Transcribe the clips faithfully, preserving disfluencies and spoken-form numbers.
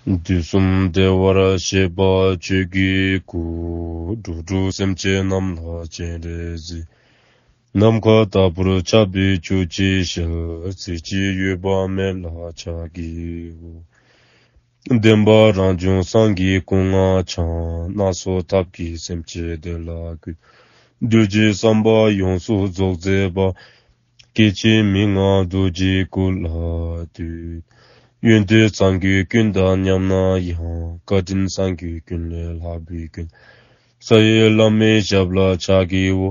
དུས་གསུམ་བདེ་བར་གཤེགས་པ་ཆོས་ཀྱི་སྐུ། འགྲོ་དྲུག་སེམས་ཅན་རྣམས་ལ་སྤྱན་རས་གཟིགས། ནམ་མཁའ་ལྟ་བུར་ཁྱབ་པའི་ཆོས་ཀྱི་ཞལ། གཟི་བརྗིད་གཡོ་བ་མེད་ལ་ཕྱག་བགྱིའོ། བདེན་པ་རང་བྱུང་སངས་རྒྱས་སྐུ་ལྔ་འཆང་། སྣ་ཚོགས་ཐབས་ཀྱིས་སེམས་ཅན་བདེ་ལ་བཀོད། གདུལ་བྱའི་བསམ་པ་ཡོངས་སུ་རྫོགས་མཛད་པ། སྐྱེ་འཆི་མི་མངའ་རྡོ་རྗེའི་སྐུ་ལ་འདུད། ཡོན་ཏན་ཚང་རྒྱུད་ཀུན་དང་མཉམ་ན་ཡང་། བཀའ་དྲིན་གསང་རྒྱུད་ཀུན་ལས་ལྷག་པའི་མགོན། ས་ཡི་བླ་མའི་ཞབས་ལ་ཕྱག་བགྱིའོ།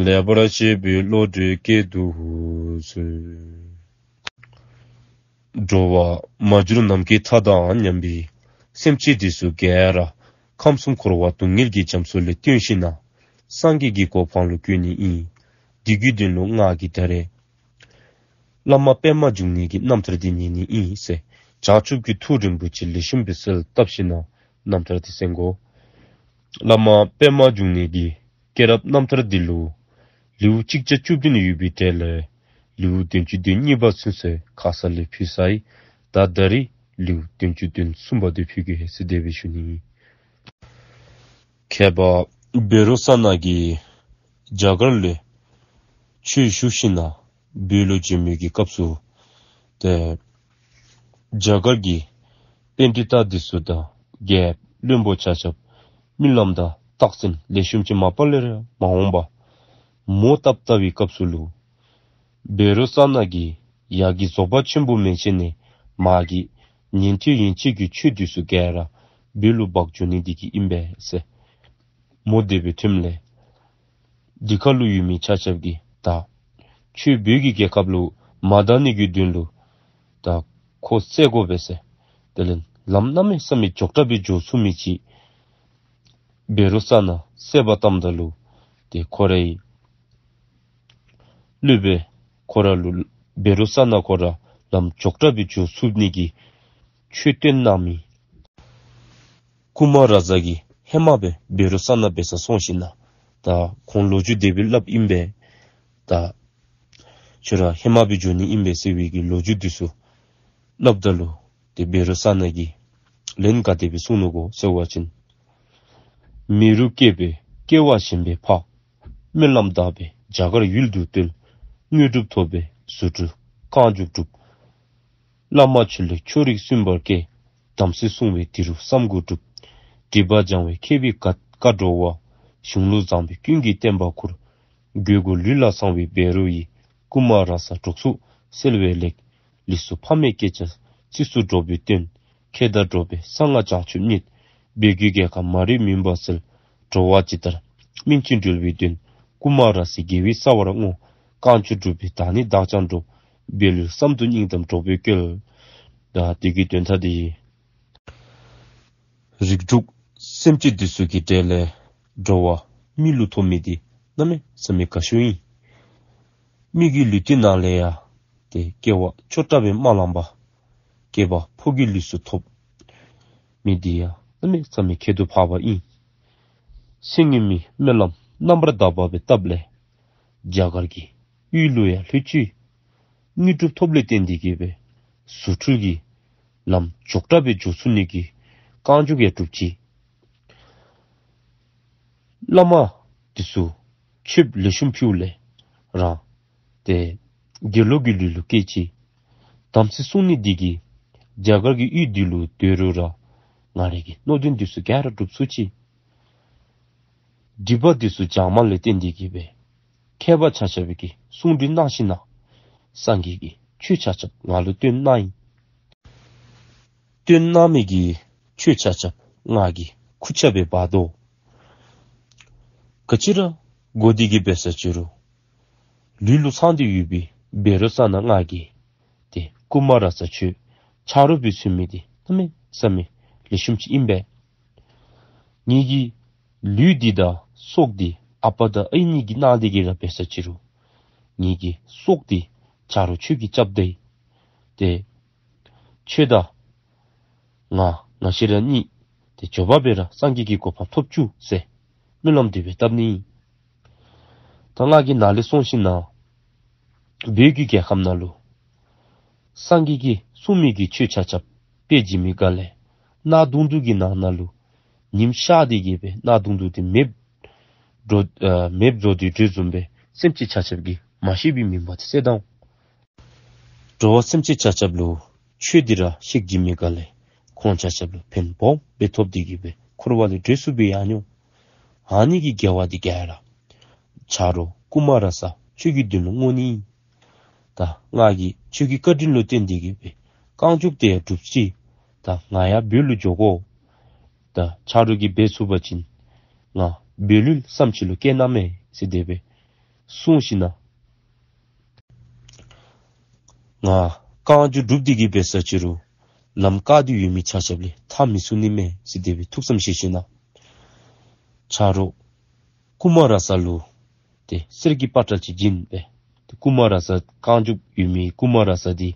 ལེགས་པར་བཤད་པའི་བློ་གྲོས་བསྐྱེད་དུ་གསོལ། འགྲོ་བ་མ་གྱུར་ནམ་མཁའི་མཐའ་དང་མཉམ་པའི་སེམས་ཅན་འདི་ཚུ་ག་ར་ཁམས་གསུམ་འཁོར་བ་སྡུག་བསྔལ་གྱི་རྒྱ་མཚོ་ལས་བཏོན་ཞིནམ་ལས་སངས་རྒྱས་ཀྱི་གོ་འཕང་ལུ་བཀོད་ནི་ཨིན། འདི་གི་དོན་ལུ་ང་གིས་ད་རེས་བླ་མ་པདྨ་འབྱུང་གནས་ཀྱི་རྣམ་ཐར་འདི་ཉན་ནི་ཨིན་ཟེར་བྱང་ཆུབ་ཀྱི་ཐུགས་རིན་པོ་ཆེ་ལེགས་ཤོམ་སྦེ་གསལ་བཏབ་ཞིནམ་ལས་རྣམ་ཐར་འདི་གསན་དགོ། བླ་མ་པདྨ་འབྱུང་གནས་ཀྱི་སྐྱེས་རབས་རྣམ་ཐར་འདི་ལུ་ལེའུ་གཅིག་བརྒྱ་བཅུ་བདུན་ཡོད་པའི་གྲས་ལས་ལེའུ་བདུན་ཅུ་དོན་གཉིས་པ་ཚུན་ཚོད་ཁ་ཙ་ལས་ཕུལ་ཚར་ཡི། ད་ད་རིས་ལེའུ་བདུན་ཅུ་དོན་གསུམ་པ་འདི་ཕུལ་གེ་ཟེར་དེ་སྦེ་ཞུ་ནི་ཨིན། མཁས་པ་བཻ་རོ་ཙ་ན་གིས་རྒྱ་གར་ལུ་ཆོས་ཞུ་ཞིནམ་ལས་བོད་ལུ་བྱོན་མི་གི་སྐབས་སུ་ཏེ་རྒྱ་གར་གྱི་པཎྜི་ཏ་འདི་ཚུ་དང་རྒྱལཔོ་བློན་པོ་ཆ་ཁྱབ་རྨི་ལམ་དང་རྟགས་མཚན་ལེགས་ཤོམ་ཅིག་མ་པ་ལས་ར་མ་འོང་པར་མོ་བཏབ་བལྟ་བའི་སྐབས་སུ་ལུ་བཻ་རོ་ཙ་ན་གིས་ཡ་གི་རྫོགས་པ་ཆེན་པོ་མན་ཆད་ནས་མ་གི་ཉན་ཐོས་ཡན་ཆད་ཀྱི་ཆོས་འདི་ཚུ་ག་ར་བོད་ལུ་འབག་འགྱོ་ནི་འདི་གིས་ཨིན་པས་ཟེར་མོ་དེ་སྦེ་ཐོནམ་ལས་འདི་ཁ་ལུ་ཡོད་མི་ཆ་ཁྱབ་ཀྱིས་ད་ཁྱོད་བོད་ཀྱི་རྒྱལ་ཁབ་ལུ་མ་བདའ་ནི་གི་དོན་ལུ་ད་ཁོ་བསད་དགོ་པས་ཟེར། དེ་ལས་ལམ་གནམ་མེད་ས་མེད་མགྱོགས་དྲགས་སྦེ་འགྱོ་ཚུགས་མི་ཅིག་བཻ་རོ་ཙ་ན་བསད་པར་བཏངམ་ད་ལུ་ཏེ་ཁོ་རའི་སློབ་དཔོན་ཁོ་ར་ལུ་བཻ་རོ་ཙ་ན་ཁོ་ར་ལམ་མགྱོགས་དྲགས་སྦེ་འགྱོ་ཚུགས་ནི་གི་ཆོས་སྟོན་གནང་མི་ཀུ་མཱ་ར་ཛ་གིས་ཧེ་མ་སྦེ་བཻ་རོ་ཙ་ན་འབད་སར་སོང་ཞིནམ་ལས་ད་ཁོང་ལོ་རྒྱུས་དེ་སྦེ་སླབ་ཨིན་པས། ད་ཁྱོད་ར་ཧེ་མ་སྦེ་འགྱོ་ནི་ཨིན་པས་ཟེར་བའི་གི་ལོ་རྒྱུས་འདི་ཚུ་སླབ་ད་ལུ་ཏེ་བཻ་རོ་ཙ་ན་གིས་ལན་ག་དེ་སྦེ་གསུངས་ནུག་གོ་ཟེར་བ་ཅིན། མི་རུ་སྐྱེས་པས་སྐྱེ་བ་གཞན་པ་འཕགས། སྨོན་ལམ་བཏབ་པས་རྒྱ་གར་ཡུལ་དུ་བཏུལ། དངོས་གྲུབ་ཐོབ་པས་རྫུ་འཕྲུལ་རྐང་མགྱོགས་གྲུབ། བླ་མ་ཆོས་ལེགས་ཆོས་རིག་སུན་པར་སྐྱེས། དམ་ཚིག་བསྲུང་བས་དེ་རུ་བསམ་དགུ་འགྲུབ། སྒྲིབ་པ་སྦྱང་བས་མཁས་པའི་བཀའ་བཀའ་བགྲོ་བ། གཞུང་ལུགས་བཟང་པོས་ཀུན་གྱི་བསྟན་པ་ཁུར། རྒྱུད་དགུ་ལུས་ལ་ཚང་བའི་བཻ་རོ་ཡིས། ཀུ་མཱ་ར་ཙ་གྲོགས་སུ་སེལ་བས་ལེགས། ལུས་སུ་ཕ་མའི་སྐད་ཆ་ཚིགས་སུ་འགྲོ་བའི་དོན། མཁས་དང་འགྲོ་བའི་གསང་སྔགས་བྱང་ཆུབ་བརྙེས། བོད་ཀྱི་རྒྱལ་ཁམས་མ་རིག་མུན་པ་སེལ། འགྲོ་བ་ཇི་ལྟར་སྨིན་ཅིང་གྲོལ་བའི་དོན། ཀུ་མཱ་ར་ཙའི་དགེ་བའི་རྩ་བར་བསྔོ། རྐང་མགྱོགས་སྒྲུབ་པའི་བདག་ནི་བདག་ཀྱང་འགྲོ། བོད་ལུགས་བསམ་དུ་སྙིང་གཏམ་སྒྲོག་པའི་སྐོར། ད་དེ་གི་དོན་དག་འདི་ཨིན། རིགས་དྲུག་སེམས་ཅན་འདི་ཚུ་གི་གྲས་ལས་འགྲོ་བ་མི་ལུས་ཐོབ་མི་འདི་གནམ་མེད་ས་མེད་དགའ་ཤོས་ཨིན། མི་གི་ལུས་འདི་ནང་ལས་ཡང་ཏེ་སྐྱེ་བ་མཆོག་དྲགས་སྦེ་མ་ལང་པར་སྐྱེས་པ་ཕོ་གི་ལུས་སུ་ཐོབ་མི་འདི་ཡང་གནམ་མེད་ས་མེད་ཁྱད་དུ་འཕགས་པ་ཨིན། ཚེ་སྔོན་མའི་སྨོན་ལམ་རྣམ་པར་དག་པ་སྦེ་བཏབ་ལས་རྒྱ་གར་གྱི་ཡུལ་ལུ་ཡང་ལྷོད་ཅི། དངོས་གྲུབ་ཐོབ་ལས་བརྟེན་ཏེ་གིས་སྦེ་རྫུ་འཕྲུལ་གྱིས་ལམ་མགྱོགས་དྲགས་སྦེ་འགྱོ་ཚུགས་ནི་གི་རྐང་མགྱོགས་ཡང་གྲུབ་ཅི། བླ་མ་འདི་ཚུ་ཆོསཔ་ལེགས་ཤོམ་ཕུལཝ་ལས་རང་ཏེ་དགེ་སློང་གི་ལུས་ལུ་སྐྱེས་ཅི། དམ་ཚིག་བསྲུང་ནི་འདི་གིས་རྒྱ་གར་གྱི་ཡུལ་འདི་ལུ་སྡོད་རུང་ར་ང་རའི་གི་སྨོན་འདུན་འདི་ཚུ་ག་ར་འགྲུབ་ཚུགས་ཅི། སྒྲིབ་པ་འདི་ཚུ་སྦྱངམ་ལས་བརྟེན་ཏེ་གིས་སྦེ་མཁས་པ་ཆ་ཁྱབ་ཀྱིས་གསུང་གྲོས་གནང་ཞིནམ་ལས་སངས་རྒྱས་ཀྱིས་ཆོས་ཆ་ཁྱབ་ང་ལུ་སྟོན་གནང་ཡི། སྟོན་གནང་མི་གི་ཆོས་ཆ་ཁྱབ་ང་གིས་ཁུར་ཆ་སྦེ་འབག་དོ། ག་ཅི་ར་དགོ་དེ་གིས་འབད་ས་ཅི་རུང་ལུས་ལུ་ཚང་སྟེ་ཡོད་པའི་བཻ་རོ་ཙ་ན་ང་གིས་ཏེ་ཀུ་མཱ་ར་ཙ་ཁྱོད་ཆ་རོགས་སྦེ་བཙུགས་མི་འདི་གནམ་མེད་ས་མེད་ལེགས་ཤོམ་ཅིག་ཨིན་པས། ངེ་གི་ལུས་འདི་དང་སྲོག་འདི་ཨ་པ་དང་ཨའི་གཉིས་ཀྱི་ནང་འདི་གི་ར་འབད་ས་ཅི་རུང་ངེ་གི་སྲོག་འདི་ཆ་རོགས་ཁྱོད་ཀྱིས་རྐྱབ་ད་ཡི། ཏེ་ཁྱོད་དང་ང་ང་བཅས་ར་གཉིས་ཏེ་མགྱོགས་པ་སྦེ་ར་སངས་རྒྱས་ཀྱི་གོ་འཕང་ཐོབ་བཅུག་ཟེར་སྨོན་ལམ་འདི་སྦེ་བཏབ་ནི་ཨིན། ད་ང་གིས་ནཱ་ལས་སོང་ཞིནམ་ལས་བོད་ཀྱི་རྒྱལ་ཁམས་ནང་ལུ་སངས་རྒྱས་ཀྱིས་གསུངས་མི་གི་ཆོས་ཆ་ཁྱབ་སྦེ་བྱིན་མི་ག་ལས་ གནག་དུང་དུང་གི་ནང་ན་ལུ་ཉིམ་ཤར་ཏེ་གི་སྦེ་གནག་དུང་དུང་འདི་མེདཔ་འགྱོ་ཨ་མེདཔ་འགྱོ་དོ་དོ་བཟུམ་སྦེ་སེམས་ཅན་ཆ་ཁྱབ་ཀྱིས་མ་ཤེས་པའི་མུན་པ་འདི་སེལ་ད་འོང་། འགྲོ་བ་སེམས་ཅན་ཆ་ཁྱབ་ལུ་ཆོས་འདི་ར་ཤེས་ཀྱི་མེད་ག་ལས་ཁོང་ཆ་ཁྱབ་ལུ་ཕན་སྦོམ་སྦེ་ཐོགས་ཏེ་གི་སྦེ་འཁོར་བ་ལས་གྲོལ་ཚུགསཔ་སྦེ་ཡར་འགྱོ། ཨ་ནི་གི་དགེ་བ་འདི་ག་ར་ཆ་རོགས་ཀུ་མ་ར་ས་ཁྱོད་ཀྱི་མདུན་ལུ་བསྔོ་ནི། ད་ང་གིས་ཁྱོད་ཀྱི་བཀའ་དྲིན་ལུ་བརྟེན་ཏེ་གི་སྦེ་རྐང་མགྱོགས་ཏེ་སྒྲུབ་ཅི། ད་ང་ཡང་བོད་ལུ་འགྱོ་དགོ། ད་ཆ་རོགས་ཀྱིས་འབད་ཚུགས་པ་ཅིན་ང་བོད་ལུ་བསམ་ཅི་ལོ་སྐྱེ་ན་མེད་ཟེར་དེ་སྦེ་གསུངས་ཞིནམ་ན། ང་རྐང་མགྱོགས་སྒྲུབ་སྟེ་གི་འབད་ས་ཅི་རུང་ལམ་བཀག་སྟེ་ཡོད་མི་ཆ་ཁྱབ་ལས་ཐར་མི་ཚུགས་ནི་མས་ཟེར་དེ་སྦེ་ཐུགས་བསམ་བཞེས་ཞིནམ་ན། ཆ་རོགས་ཀུ་མ་ར་ས་ལུ་ཏེ་གསེར་གྱི་པ་ཏྲ་ཅིག་བྱིན་སྦེ། ཏེ་ཀུ་མ་ར་ས་རྐང་མགྱོགས་ཡོད་མི་ཀུ་མ་ར་ས་འདི་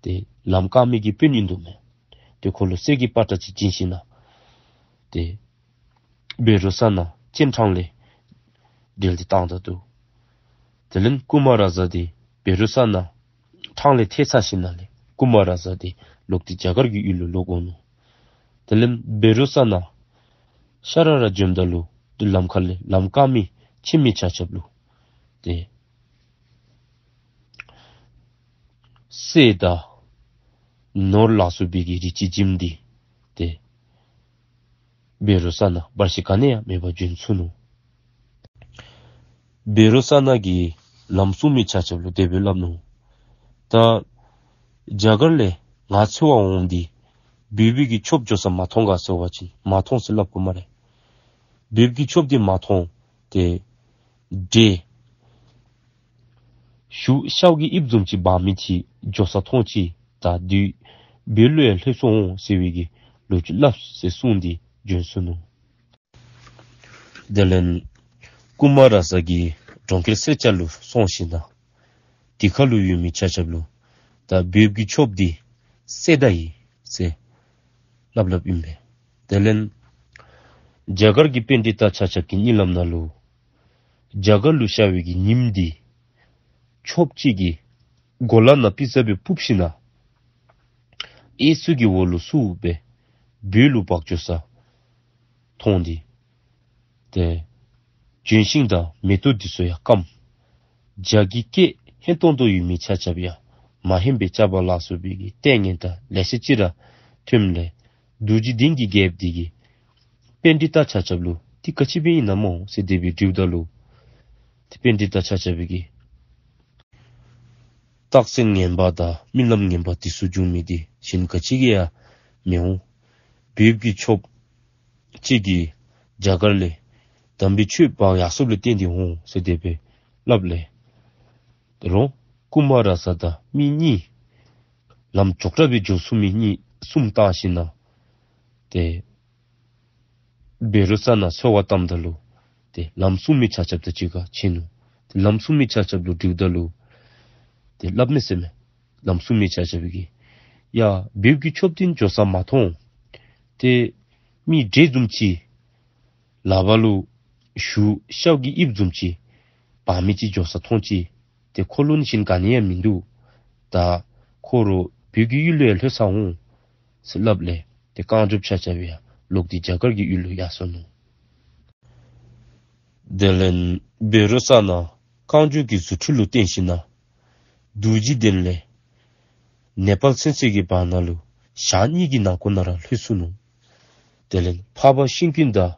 ཏེ་ལམ་བཀག་མི་གི་དཔོན་ཨིན་འདུག་མས། ཏེ་ཁོ་ལུ་གསེར་གྱི་པ་ཏྲ་ཅིག་བྱིན་ཞིནམ་ན། ཏེ་བཻ་རོ་ཙ་ན་སྤྱན་དྲངས་ལས་འབྲེལ་ཏེ་བཏང་ད་འདུག། དེ་ལས་ཀུ་མ་ར་ས་འདི་བཻ་རོ་ཙ་ན་ཕྲང་ལས་ཐལ་ཚར་ཞིནམ་ན་ལས་ཀུ་མ་ར་ས་འདི་ལོག་སྟེ་རྒྱ་གར་གྱི་ཡུལ་ལུ་ལོག་འོང་ནུག། དེ་ལས་བཻ་རོ་ཙ་ན་ཤ་ར་ར་འབྱོནམ་ད་ལུ་ཏེ་ལམ་ཁ་ལས་ལམ་བཀག་མི་ཁྱིམ་མི་ཆ་ཁྱབ་ལུ་ཏེ་གསེར་དང་ནོར་ལ་སོགས་པའི་གི་རིགས་ཅིག་བྱིནམ་འདི་ཏེ་བཻ་རོ་ཙ་ན་འབའ་ཞིག་ག་ནི་ཡང་མེད་པར་བྱོན་ཚུགས་ནུག། བཻ་རོ་ཙ་ན་གིས་ལམ་སྲུང་མི་ཆ་ཁྱབ་ལུ་དེ་སྦེ་སླབ་ནུག། ད་རྒྱ་གར་ལས་ང་འཚོལ་བར་འོང་སྟེ་བོད་པའི་གི་ཆོསཔ་འགྱོ་ས་མ་མཐོང་ག་ཟེར་བ་ཅིན་མ་མཐོང་ཟེར་སླབ་དགོ་སྨ་རེ། བོད་ཀྱི་ཆོསཔ་འདི་མ་མཐོང་། ཏེ་འདྲེ་ཞུགས་ཤཝ་གི་དབྱིབས་བཟུམ་ཅིག་འབག་མི་ཅིག་འགྱོ་ས་མཐོང་ཅི། ད་འདི་བོད་ལུ་ཡང་ལྷོད་སོང་འོང་ཟེར་བའི་གི་ལོ་རྒྱུས་སླབ་ཟེར་གསུངས་ཏེ་བྱོན་སོ་ནུག། དེ་ལས་ཀུ་མ་ར་ས་གིས་གྲོང་ཁྱེར་སེར་སྐྱ་ལུ་སོང་ཞིནམ་ན་དེ་ཁ་ལུ་ཡོད་མི་ཆ་ཁྱབ་ལུ་ད་བོད་ཀྱི་ཆོསཔ་འདི་གསལ་བརྡ་ཡི་ཟེར་སླབ་སླབ་ཨིན་པས། དེ་ལས་རྒྱ་གར་གྱི་པཎྜི་ཏ་ཆ་ཁྱབ་ཀྱི་གཉིད་ལམ་ནང་ལུ་རྒྱ་གར་ལུ་ཤར་བའི་གི་ཉིམ་འདི་ཆོསཔ་ཅིག་གི་གོ་ལ་ནང་པི་ཙ་སྦེ་སྤུབས་ཞིནམ་ན་གཡས་སུ་གི་འོག་ལུ་སུ་སྦེ་བོད་ལུ་འབག་འགྱོ་ས་མཐོང་སྟེ། ཏེ་ལྗོན་ཤིང་དང་མེ་ཏོག་འདི་ཚུ་ཡང་སྐམ། བྱ་གི་སྐད་ཧན་ཏོང་ཏོ་ཡོད་མི་ཆ་ཁྱབ་ཡང་མ་ཧན་པའི་ཅ་བ་ལ་སོགས་པའི་གི་ལྟས་ངན་དང་ལེ་ཤ་ཅིག་ར་ཐོནམ་ལས་རྡོ་རྗེ་གདན་གྱི་རྒྱལཔོ་འདི་གིས་པཎྜི་ཏ་ཆ་ཁྱབ་ལུ་འདི་ག་ཅི་སྦེ་ཨིན་ན་སྨོ་ཟེར་དེ་སྦེ་དྲིཝ་ད་ལུ་ཏེ་པཎྜི་ཏ་ཆ་ཁྱབ་ཀྱིས་རྟགས་མཚན་ངན་པ་དང་རྨི་ལམ་ངན་པ་འདི་ཚུ་འབྱུང་མི་འདི་གཞན་ག་ཅི་གིས་ཡང་མི་འོང་། བོད་ཀྱི་ཆོསཔ་ཅིག་གིས་རྒྱ་གར་ལས་དམ་པའི་ཆོས་འབག་ཡར་སོངམ་ལས་བརྟེན་ཏེ་འོང་ཟེར་དེ་སྦེ་སླབ་ལས། ད་རུང་ཀུ་མ་ར་ས་དང་མི་གཉིས་ལམ་ཅོག་འཐདཔ་སྦེ་འགྱོ་ཚུགས་མི་གཉིས་གསུམ་བཏང་ཞིནམ་ན་ཏེ་བཻ་རོ་ཙ་ན་འཚོལ་བར་བཏངམ་ད་ལུ་ཏེ་ལམ་སྲུང་མི་ཆ་ཁྱབ་དང་གཅིག་ཁར་ཕྱད་ནུག། ཏེ་ལམ་སྲུང་མི་ཆ་ཁྱབ་ལུ་དྲིཝ་ད་ལུ་ཏེ་སླབ་མས་ཟེར་མས། ལམ་སྲུང་མི་ཆ་ཁྱབ་ཀྱིས་ཡ་བོད་ཀྱི་ཆོསཔ་འདི་འགྱོ་ས་མ་མཐོང་། ཏེ་མི་འདྲེ་བཟུམ་ཅིག་ལགཔ་ལུ་ཞུགས་ཤཝ་གི་དབྱིབས་བཟུམ་ཅིག་འབག་མི་ཅིག་འགྱོ་ས་མཐོང་ཅི། ཏེ་ཁོ་ལུ་ནི་གཞན་ག་ནི་ཡང་མིན་འདུག། ད་ཁོ་ར་བོད་ཀྱི་ཡུལ་ལུ་ཡང་ལྷོད་ཚར་འོང་ཟེར་སླབ་ལས་ཏེ་རྐང་མགྱོགསཔ་ཆ་ཁྱབ་ཡང་ལོག་སྟེ་རྒྱ་གར་གྱི་ཡུལ་ལུ་ཡར་སོ་ནུག། དེ་ལས་བཻ་རོ་ཙ་ན་རྐང་མགྱོགས་ཀྱི་རྫུ་འཕྲུལ་ལུ་བརྟེན་ཞིནམ་ན་རྡོ་རྗེ་གདན་ལས་ནེ་པཱལ་ཚུན་ཚོད་ཀྱི་བར་ན་ལུ་ཞག་གཉིས་ཀྱི་ནང་འཁོད་ན་ར་ལྷོད་ཚུགས་ནུག། དེ་ལས་འཕགས་པ་ཤིང་ཀུན་དང་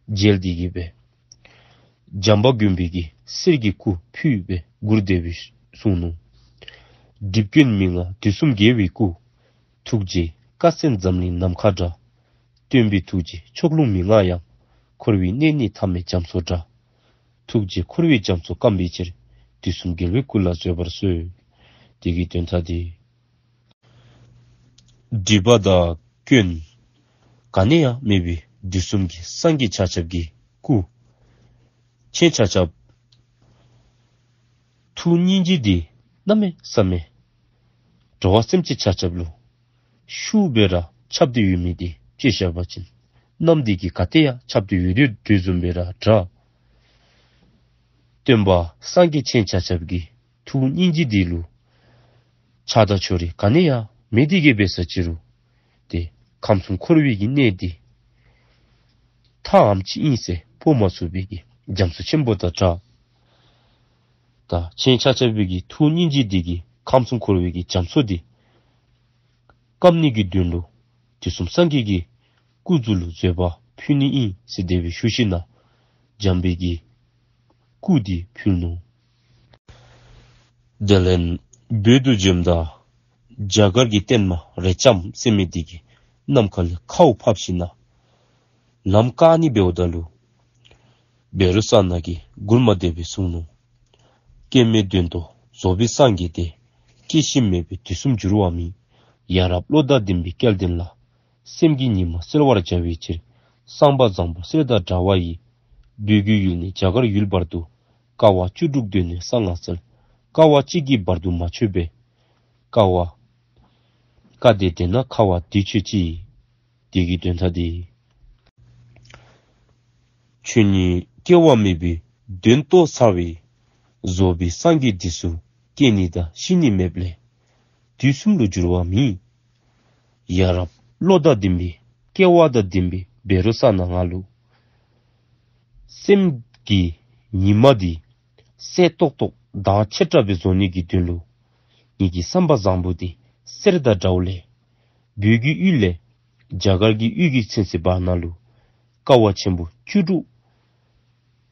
མཇལ་ཏེ་གི་སྦེ་བྱམས་པ་མགོན་པོ་གི་གསེར་གྱི་སྐུ་ཕུལ་སྦེ་མགུར་དེ་སྦེ་གསུངས་ནུག། སྒྲིབ་སྐྱོན་མི་མངའ་དུས་གསུམ་རྒྱལ་བའི་སྐུ། ཐུགས་རྗེས་ཀ་སེང་འཛམ་གླིང་ནམ་མཁའ་འདྲ། སྟོན་པའི་ཐུགས་རྗེས་ཕྱོགས་ལྷུང་མི་མངའ་ཡང་། འཁོར་བའི་གནས་ནི་ཐ་མལ་རྒྱ་མཚོ་འདྲ། ཐུགས་རྗེས་འཁོར་བའི་རྒྱ་མཚོ་སྐམ་པའི་ཕྱིར། དུས་གསུམ་རྒྱལ་བའི་སྐུ་ལ་བཟོད་པར་གསོལ། དེ་གི་དོན་དག་འདི་སྒྲིབ་པ་དང་སྐྱོན་ག་ནི་ཡང་མེད་པའི་དུས་གསུམ་གྱི་སངས་རྒྱས་ཆ་ཁྱབ་ཀྱི་སྐུ། ཁྱེད་ཆ་ཁྱབ་ཐུགས་སྙིང་རྗེ་འདི་གནམ་མེད་ས་མེད་འགྲོ་བ་སེམས་ཅན་ཆ་ཁྱབ་ལུ་ཤུགས་སྦེ་ར་ཁྱབ་སྟེ་ཡོད་མི་འདི་ཅིག་བཤད་པ་ཅིན་གནམ་འདི་གིས་ག་ཏེ་ཡང་ཁྱབ་སྟེ་ཡོད་དོ་བཟུམ་སྦེ་ར་འདྲ། སྟོན་པ་སངས་རྒྱས་ཁྱེད་ཆ་ཁྱབ་ཀྱི་ཐུགས་སྙིང་རྗེ་འདི་ལུ་ཆགས་སྡང་ཕྱོགས་རིས་ག་ནི་ཡང་མེད་དེ་གི་སྦེ་ས་ཅི་རུང་ཏེ་ ཁམས་གསུམ་འཁོར་བའི་གི་གནས་འདི་མཐའ་ཨ་ནེམ་ཅིག་ཨིན་ཟེར་སྤོ་མ་ཚུགས་པའི་གི་རྒྱ་མཚོ་ཆེན་པོ་དང་འདྲ། ད་ཁྱེད་ཆ་ཁྱབ་ཀྱི་ཐུགས་སྙིང་རྗེ་འདི་གིས་ཁམས་གསུམ་འཁོར་བའི་གི་རྒྱ་མཚོ་འདི་སྐམ་ནི་གི་དོན་ལུ་དུས་གསུམ་སངས་རྒྱས་ཀྱི་སྐུ་གཟུགས་ལུ་བཟོད་པ་ཕུལ་ནི་ཨིན་ཟེར་དེ་སྦེ་ཞུ་ཞིནམ་ལས་འཇམ་དཔལ་གྱི་སྐུ་འདི་ཕུལ་ནུག། དེ་ལས་བོད་དུ་བྱོནམ་ད་རྒྱ་གར་གྱི་བསྟན་མ་རས་ལྕམ་ཟེར་མི་འདི་གིས་ནམ་མཁའ་ལས་ཁཝ་ཕབ་ཞིནམ་ལས་ལམ་བཀག་ནི་འབདཝ་ད་ལུ་བཻ་རོ་ཙ་ན་གིས་མགུར་མ་དེ་སྦེ་གསུངས་ནུག། སྐྱེ་མེད་དོན་རྟོགས་རྫོགས་པའི་སངས་རྒྱས་ཏེ། སྐྱེ་ཤི་མེད་པས་དུས་གསུམ་འགྱུར་བ་མེད། ཡ་རབས་བློ་དང་ལྡན་པའི་སྐལ་ལྡན་ལ། སེམས་ཀྱི་ཉི་མ་གསལ་བར་བྱ་བའི་ཕྱིར། གསང་བ་བཟང་པོ་གསེར་དང་འདྲ་བ་ཡི། བོད་ཀྱི་ཡུལ་ནས་རྒྱ་གར་ཡུལ་བར་དུ། དཀའ་བ་བཅུ་དྲུག་བདོས་ནས་གསང་སྔགས་སྩལ། དཀའ་བ་གཅིག་གིས་བར་དུ་མ་ཆོད་པས། དཀའ་བ་བཀའ་དེ་བདེན་ན་ཁ་བ་འདི་ཆོད་ཅིག། དེ་གི་དོན་དག་འདི། ཆོས་ཉིད་སྐྱེ་བ་མེད་པའི་དོན་རྟོགས་ཚར་བའི། རྫོགས་པའི་སངས་རྒྱས་འདི་ཚུ་སྐྱེ་ནི་དང་ཤི་ནི་མེད་པ་ལས། དུས་གསུམ་ལུ་འགྱུར་བ་མེད། ཡ་རབས་བློ་དང་ལྡན་པའི་སྐལ་བ་དང་ལྡན་པའི་བཻ་རོ་ཙ་ན་ང་ལུ། སེམས་ཀྱི་ཉི་མ་འདི་གསལ་ཏོག་ཏོ་མདངས་ཆེ་དྲགས་སྦེ་བཟོ་ནི་གི་དོན་ལུ། ངེ་གི་བསམ་པ་བཟང་པོ་འདི་གསེར་དང་འདྲཝ་ལས། བོད་ཀྱི་ཡུལ་ལས་རྒྱ་གར་གྱི་ཡུལ་གྱི་ཚུན་ཚོད་བར་ན་ལུ། དཀའ་བ་ཆེན་པོ་བཅུ་དྲུག་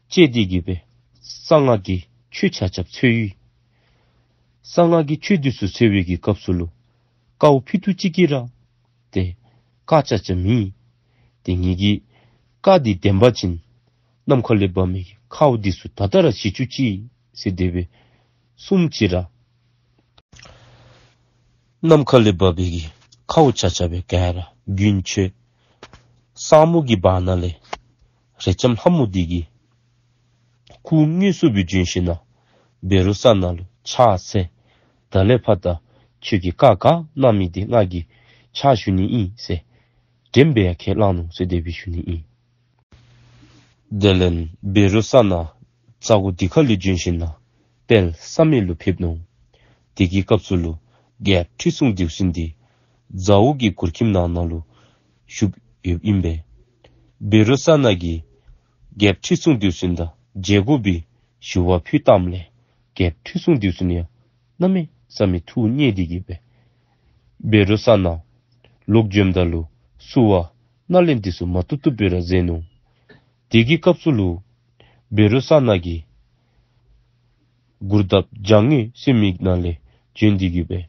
སྤྱད་དེ་གི་སྦེ་གསང་སྔགས་ཀྱི་ཆོས་ཆ་ཁྱབ་འཚོལ་ཡི། གསང་སྔགས་ཀྱི་ཆོས་འདི་ཚུ་འཚོལ་བའི་གི་སྐབས་སུ་ལུ། ཁཝ་ཕུད་རྡོག་གཅིག་གིས་ར་ཏེ་བཀག་ཆ་ཆ་མེད། ཏེ་ངེ་གི་བཀའ་འདི་བདེན་པ་ཅིན་ནམ་མཁའ་ལས་འབབ་མི་གི་ཁཝ་འདི་ཚུ་ད་ལྟོ་ར་ཤི་བཅུག་ཅིག་ཟེར་དེ་སྦེ་གསུངམ་ཅིག་ར། ནམ་མཁའ་ལས་འབབ་པའི་གི་ཁཝ་ཆ་ཆ་སྦེ་ག་ར་རྒྱུན་ཆད། ས་སྨུག་གི་བར་ན་ལས་རས་ལྕམ་ལྷ་མོ་འདི་གིས་སྐུ་དངོས་སུ་སྦེ་བྱོན་ཞིནམ་ལས་བཻ་རོ་ཙ་ན་ལུ་ཕྱག་འཚལ། ད་ལས་ཕར་ད་ཁྱོད་ཀྱིས་བཀའ་ག་གནང་མི་འདི་ང་གིས་ཕྱག་ཞུ་ནི་ཨིན་ཟེར། དྲནམ་སྦེ་ཡར་ཁས་བླངས་ནུག་ཟེར་དེ་སྦེ་ཞུ་ནི་ཨིན། དེ་ལས་བཻ་རོ་ཙ་ན་ས་གོ་འདི་ཁ་ལས་བྱོན་ཞིནམ་ལས་དཔལ་བསམ་ཡས་ལུ་ཕེབས་ནུག། དེ་གི་སྐབས་སུ་ལུ་རྒྱལཔོ་ཁྲི་སྲོང་ལྡེའུ་བཙན་འདི་ཟ་འོག་གི་གུར་ཁྱིམ་ནང་ན་ལུ་བཞུགས་ཡོདཔ་ཨིན་པས། བཻ་རོ་ཙ་ན་གིས་རྒྱལཔོ་ཁྲི་སྲོང་ལྡེའུ་བཙན་དང་མཇལ་དགོ་པའི་ཞུ་བ་ཕུལ་བཏངམ་ལས་རྒྱལཔོ་ཁྲི་སྲོང་ལྡེའུ་བཙན་ཡང་གནམ་མེད་ས་མེད་ཐུགས་མཉེས་ཏེ་གི་སྦེ་བཻ་རོ་ཙ་ན་ལོག་བྱོནམ་ད་ལུ་བསུ་བ་སྣེ་ལེན་འདི་ཚུ་མ་བཏུབ་བཏུབ་སྦེ་ར་མཛད་ནུག། དེ་གི་སྐབས་སུ་ལུ་བཻ་རོ་ཙ་ན་གིས་གུར་དཔ་ལྗང་སྔོན་ཟེར་མི་ནང་ལས་བྱོན་ཏེ་གི་སྦེ་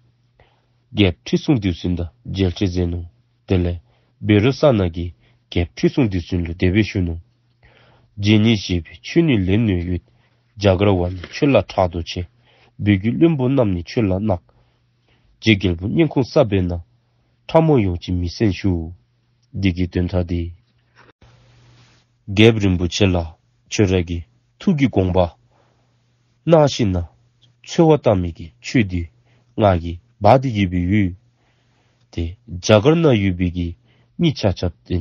རྒྱལཔོ་ཁྲི་སྲོང་ལྡེའུ་བཙན་དང་མཇལ་ཕྲད་མཛད་ནུག། དེ་ལས་བཻ་རོ་ཙ་ན་གིས་རྒྱལཔོ་ཁྲི་སྲོང་ལྡེའུ་བཙན་ལུ་དེ་སྦེ་ཞུ་ནུག། རྗེ་ཉིད་བཞེད་པའི་ཆོས་ནི་ལེགས་ནུས་ཡོད། རྒྱ་གར་བ་ནི་ཆོས་ལ་ཕྲག་དོག་ཆེ། བོད་ཀྱི་བློན་པོ་རྣམས་ནི་ཆོས་ལ་གནག། རྗེ་རྒྱལ་པོ་སྙན་ཁུང་གསར་པའི་ནང་། ཕྲ་མོ་ཡོང་ཅིག་མི་གསན་ཞུ། འདི་གི་དོན་དག་འདི། རྒྱལཔོ་རིན་པོ་ཆེ་ལགས། ཁྱོད་ར་གི་ཐུགས་ཀྱི་དགོངས་པ་གནང་ཞིནམ་ལས་འཚོལ་བར་བཏང་མི་གི་ཆོས་འདི་ང་གིས་འབག་སྟེ་གི་སྦེ་ཡོད། ཏེ་རྒྱ་གར་ནང་ཡོད་པའི་གི་མི་ཆ་ཁྱབ་ཏེ་